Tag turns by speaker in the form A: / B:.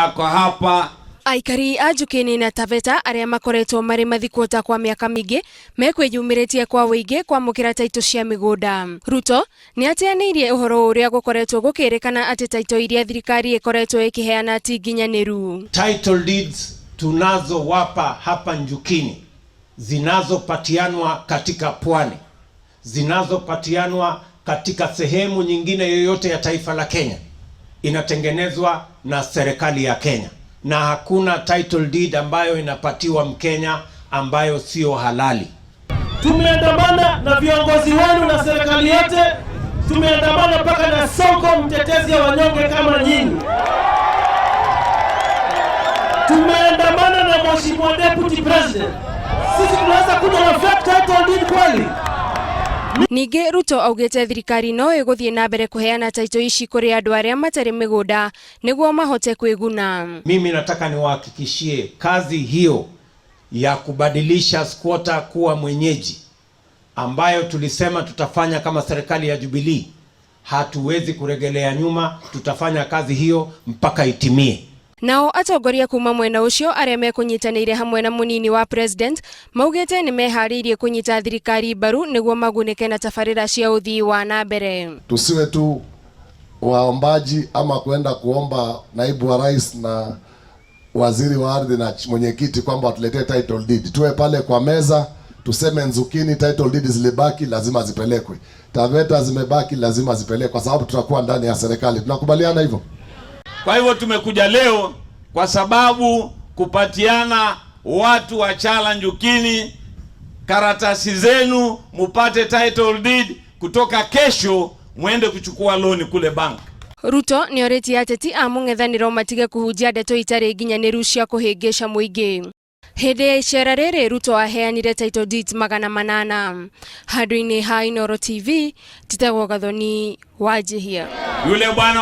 A: Wako hapa.
B: Aikari a Njukini na Taveta arĩa makoretwo marĩ mathikũta kwa mĩaka mĩingĩ mekwĩyumĩrĩtie kwa ũingĩ kwamũkĩra taitũ cia mĩgũnda. Ruto nĩ ateanĩirie ũhoro ũrĩa gũkoretwo gũkĩrĩkana atĩ taitũ iria thirikari ĩkoretwo ĩkĩheana ti nginyanĩru.
C: Title deeds tunazowapa hapa Njukini zinazopatianwa katika pwani, zinazopatianwa katika sehemu nyingine yoyote ya taifa la Kenya, inatengenezwa na serikali ya Kenya, na hakuna title deed ambayo inapatiwa Mkenya ambayo sio halali.
D: Tumeandamana na viongozi wenu na serikali yote, tumeandamana mpaka na Sonko, mtetezi wa wanyonge kama nyinyi. Tumeandamana na Mheshimiwa Deputy President. Sisi tunaweza kuja na fake title deed kweli?
B: Ningĩ Ruto augĩte thirikari no ĩgũthiĩ na mbere kũheana taitũ ici kũrĩ andũ arĩa matarĩ mĩgũnda nĩguo mahote kwĩguna.
C: Mimi nataka niwahakikishie kazi hiyo ya kubadilisha squatter kuwa mwenyeji ambayo tulisema tutafanya kama serikali ya Jubilee, hatuwezi kuregelea nyuma. Tutafanya kazi hiyo mpaka itimie.
B: Nao atongoria kuma mwena ũcio arĩa mekũnyitanĩire hamwe na mũnini wa president maugĩte nĩ meharĩirie kũnyita thirikari mbaru nĩguo magunĩke na tabarĩra cia ũthii wa na mbere.
E: Tusiwe tu waombaji ama kwenda kuomba naibu wa rais na waziri wa ardhi na mwenyekiti kwamba watuletee title deed. Tuwe pale kwa meza tuseme Nzukini title deed zilibaki, lazima zipelekwe. Taveta zimebaki, lazima zipelekwe, kwa sababu tutakuwa ndani ya serikali. Tunakubaliana hivyo?
A: Kwa hivyo tumekuja leo kwa sababu kupatiana watu wa Chala Njukini karatasi zenu mupate title deed kutoka kesho, mwende kuchukua loan kule bank.
B: Ruto nĩ orĩtie ateti a mũng'ethanĩro matige kũhunjia ndeto itarĩ nginyanĩru cia kũhĩngĩca mũingĩ. Hĩndĩ ya icera rĩrĩ, Ruto aheanire title deeds 800. Handũ-inĩ ha Inooro TV, titagwo Gathoni Wanjihia.
A: Yule bwana.